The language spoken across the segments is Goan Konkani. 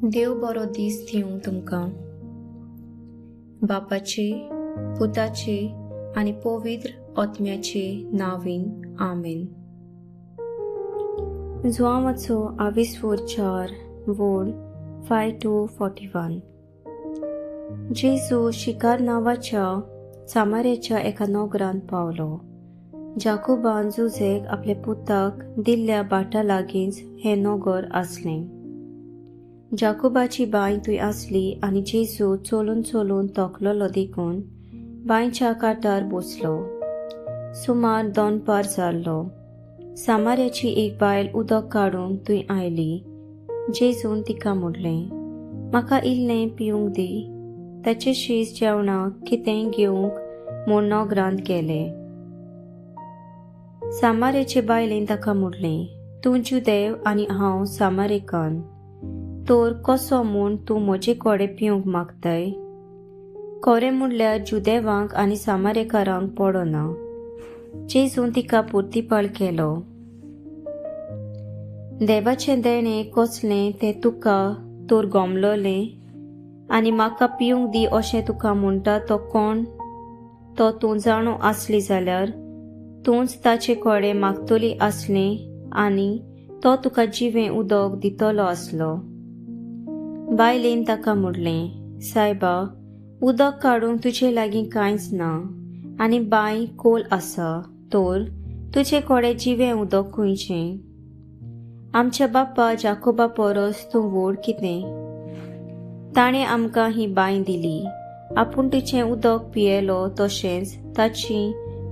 देव बरो दीस दिवं तुमकां. बापाचे, पुताचे आनी पवित्र आत्म्याचे नांवान, आमेन. जुआंवाचो आविस्फोर 4 वोड 5-41. जेजू शिकार नांवाच्या सामाऱ्याच्या एका नगरांत पावलो. जाकोबान जुजेक आपल्या पुताक दिल्ल्या बाटा लागींच हें नगर आसलें. जाकोबाची बांय थंय आसली आनी जेजू चलून चलून थकलोलो देखून बांयच्या कांठार बसलो. सुमार दनपार जाल्लो. सामाऱ्याची एक बायल उदक काडूंक थंय आयली. जेजून तिका म्हणलें, म्हाका इल्लें पिवंक दी. ताचे शीस जेवणाक कितेंय घेवंक म्हूण नगरांत गेले. सामाऱ्याचे बायलेन ताका म्हणलें, तूं जुदेव आनी हांव सामारेकान, तर कसो म्हूण तूं म्हजे कडेन पिवंक मागताय? खरें म्हणल्यार जुदेवांक आनी सामारेकारांक पडना. जेजून तिका पुर्तीपाळ केलो, देवाचें देणें कसलें तें तुका तर गमलोलें आनी म्हाका पिवंक दी अशें तुका म्हणटा तो कोण तो तूं जाणो आसली जाल्यार तूंच ताचे कडेन मागतली आसलें आनी तो तुका जिवें उदक दितलो आसलो. बायलेन ताका म्हणलें, सायबा, उदक काडूंक तुजे लागीं कांयच ना आनी बांय खोल आसा, तर तुजे कडेन जिवें उदक खंयचें? आमच्या बाप्पा जाकोबा परस तूं व्हड कितें? ताणें आमकां ही बांय दिली. आपूण तिचें उदक पियेलो तशेंच ताची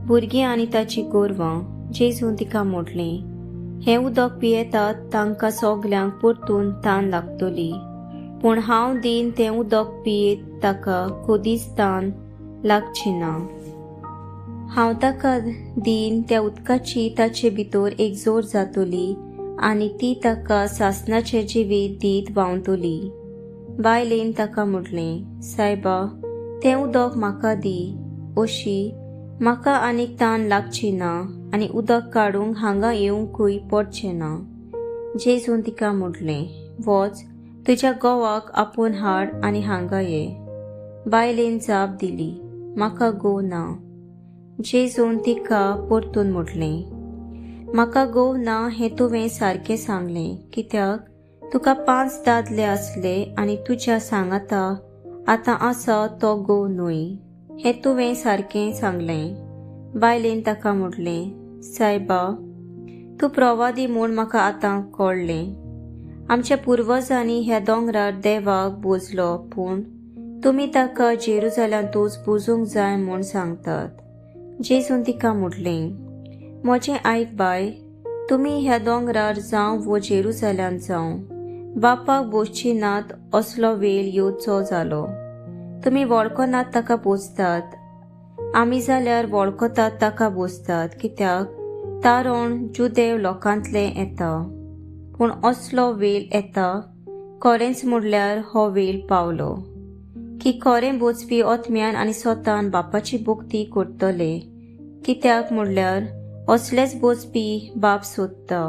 भुरगीं आनी ताची गोरवां. जेजून तिका म्हणलें, हें उदक पियेतात तांकां सगल्यांक परतून तान लागतली, पूण हांव दीन तें उदक पियेत ताका कदीच तान लागची ना. हांव ताका दीन त्या उदकाची ताचे भितर एक जोर जातली आनी ती ताका सासणाचें जिवीत दीत व्हांवतली. बायलेन ताका म्हणलें, सायबा, तें उदक म्हाका दी, अशी म्हाका आनीक तान लागची ना आनी उदक काडूंक हांगा येवंकूय पडचें ना. जेजून तिका म्हणलें, वच, तुज्या घोवाक आपोवन हाड आनी हांगा ये. बायलेन जाप दिली, म्हाका घोव ना. जेजून तिका परतून म्हणलें, म्हाका घोव ना हें तुवें सारकें सांगलें, कित्याक तुका 5 दादले आसले आनी तुज्या सांगाता आतां आसा तो घोव न्हय, हें तुवें सारकें सांगलें. बायलेन ताका म्हणलें, सायबा, तूं प्रवादी म्हूण म्हाका आतां कळ्ळें. आमच्या पुर्वजांनी ह्या दोंगरार देवाक बोजलो, पूण तुमी ताका जेरुजाल्यांतूच बोजूंक जाय म्हूण सांगतात. जेजून तिका म्हणलें, म्हजें आयक बाय, तुमी ह्या दोंगरार जावं वो जेरुजाल्यांत जावं, बापाक बोजची नात असलो वेळ येवचो जालो. तुमी वळखनात ताका बोजतात, आमी जाल्यार वळखतात ताका बोजतात, कित्याक तारण जुदेव लोकांतलें येता. पूण असलो वेळ येता, खरेंच म्हणल्यार हो वेळ पावलो, की खरें बोजपी आत्म्यान आनी स्वतान बापाची भक्ती करतले, कित्याक म्हणल्यार असलेच बोजपी बाप सोदता.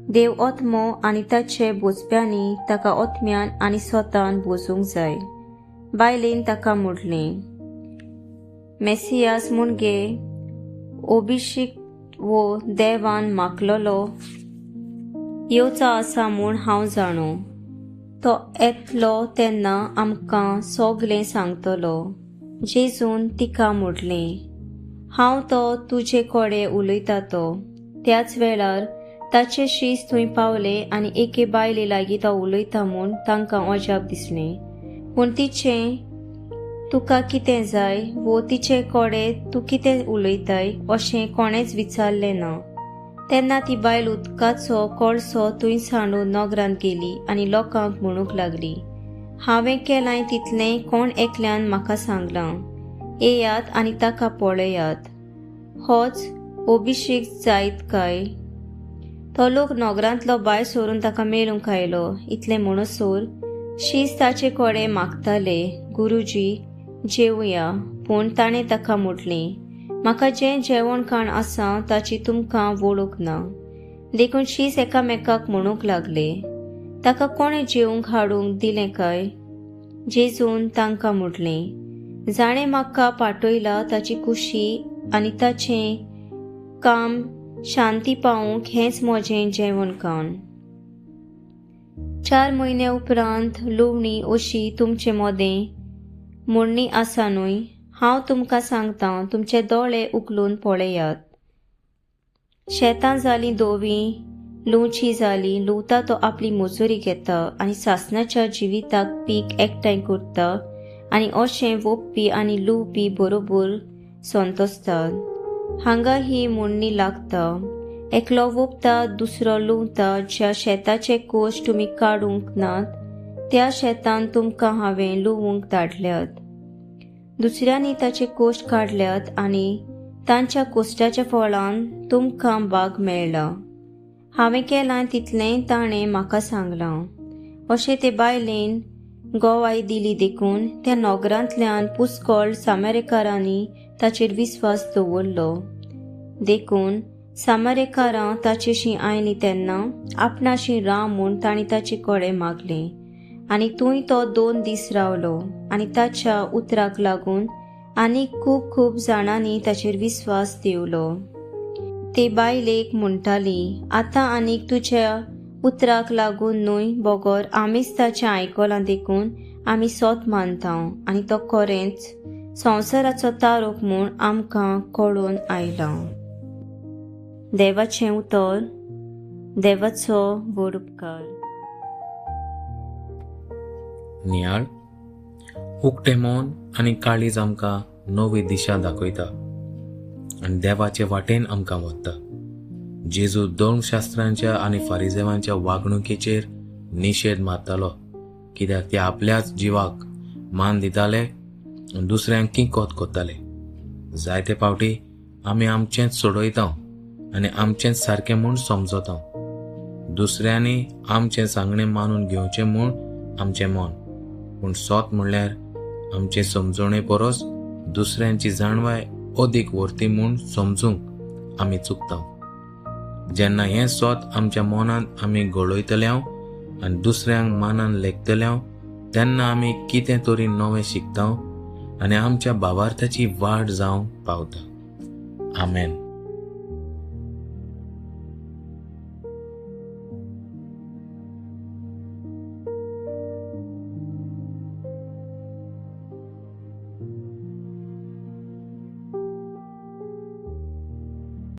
देव आत्मो आनी ताचे बोजप्यांनी ताका आत्म्यान आनी स्वतान बोजूंक जाय. बायलेन ताका म्हणलें, मेसियास मुणगे अभिषेक वो देवान मागलोलो येवचो आसा म्हूण हांव जाणो. तो येतलो तेन्ना आमकां सगलें सांगतलो. जेजून तिका म्हणलें, हांव तो तुजे कडेन उलयता तो. त्याच वेळार ताचे शीस थंय पावले आनी एके बायले लागीं तो उलयता म्हूण तांकां अजाप दिसलें. पूण तिचें तुका कितें जाय वो तिचे कडेन तूं कितें उलयताय अशें कोणेंच विचारलें ना. तेन्ना ती बायल उदकाचो कळसो थंय सांडून नगरांत गेली आनी लोकांक म्हणूंक लागली, हांवें केलां तितलें कोण एकल्यान म्हाका सांगलां, येयात आनी ताका पळयात, होच अभिषेक जायत काय? तो लोक नगरांतलो भायर सरून ताका मेळूंक आयलो. इतलें म्हणसर शीस ताचे कडेन मागताले, गुरुजी जेवया. पूण ताणें ताका म्हटलें, म्हाका जें जेवण खाण आसा ताची तुमकां वळख ना. देखून शीस एकामेकाक म्हणूंक लागले, ताका कोणें जेवंक हाडूंक दिलें काय? जेजून तांकां म्हटलें, जाणें म्हाका पाठयला ताची कुशी आनी ताचें काम शांती पावूंक हेंच म्हजें जेवण खाण. 4 म्हयन्या उपरांत लुवणी अशी तुमचे मदें म्हणणी आसा न्हय? हांव तुमकां सांगता, तुमचे दोळे उखलून पळयात. शेतां जालीं धवीं, लुवची जाली. लुवता तो आपली मजुरी घेता आनी सासणाच्या जिविताक पीक एकठांय करता आनी अशें वोपपी आनी लुवपी बरोबर संतोसतात. हांगा ही म्हणणी लागता, एकलो वोपता, दुसरो लुवता. ज्या शेताचे कोश तुमी काडूंक नात त्या शेतान तुमकां हांवें लुवूंक धाडल्यात. दुसऱ्यांनी ताचे कोश काडल्यात आनी तांच्या कोश्टाच्या फळान तुमकां बाग मेळ्ळा. हांवें केलां तितलें ताणें म्हाका सांगलां. अशें ते बायलेन गोवाय दिली देखून त्या नगरांतल्यान पुस्कळ सामारेकारांनी ताचेर विस्वास दवरलो. देखून सामारेकारां ताचेशी आयलीं तेन्ना आपणाशी राव म्हूण तांणी ताचे कडेन मागलें आनी थंय तो 2 दीस रावलो आनी ताच्या उतराक लागून आनी खूब खूब जाणांनी ताचेर विस्वास दिवलो. ते बायलेक म्हणटाली, आतां आनीक तुज्या उतराक लागून न्हय बगर आमीच ताचें आयकलां देखून आमी सोत मानता आनी तो खरेंच संवसाराचो तारोक म्हूण आमकां कळून आयला. देवाचें उतर, देवाचो व्हड उपकार. नियाळ उक्तें मन आनी काळीज आमकां नवी दिशा दाखयता आनी देवाचे वाटेन आमकां व्हरता. जेजू धर्मशास्त्रांच्या आनी फारिजेवांच्या वागणुकेचेर निशेध मारतालो, कित्याक ते आपल्याच जिवाक मान दिताले आनी दुसऱ्यांक किंकोत करताले. जायते फावटी आमी आमचेंच सोडयता आनी आमचेंच सारकें म्हूण समजता. दुसऱ्यांनी आमचें सांगणें मानून घेवचें म्हूण आमचें मन, पूण सोत म्हणल्यार आमचे समजणे परस दुसऱ्यांची जाणवाय अदीक व्हरती म्हूण समजूंक आमी चुकता. जेन्ना हें सोत आमच्या मनांत आमी घडयतले आनी दुसऱ्यांक मानान लेखतले तेन्ना आमी कितें तरी नवें शिकता आनी आमच्या भावार्थाची वाड जावंक पावता. आमेन.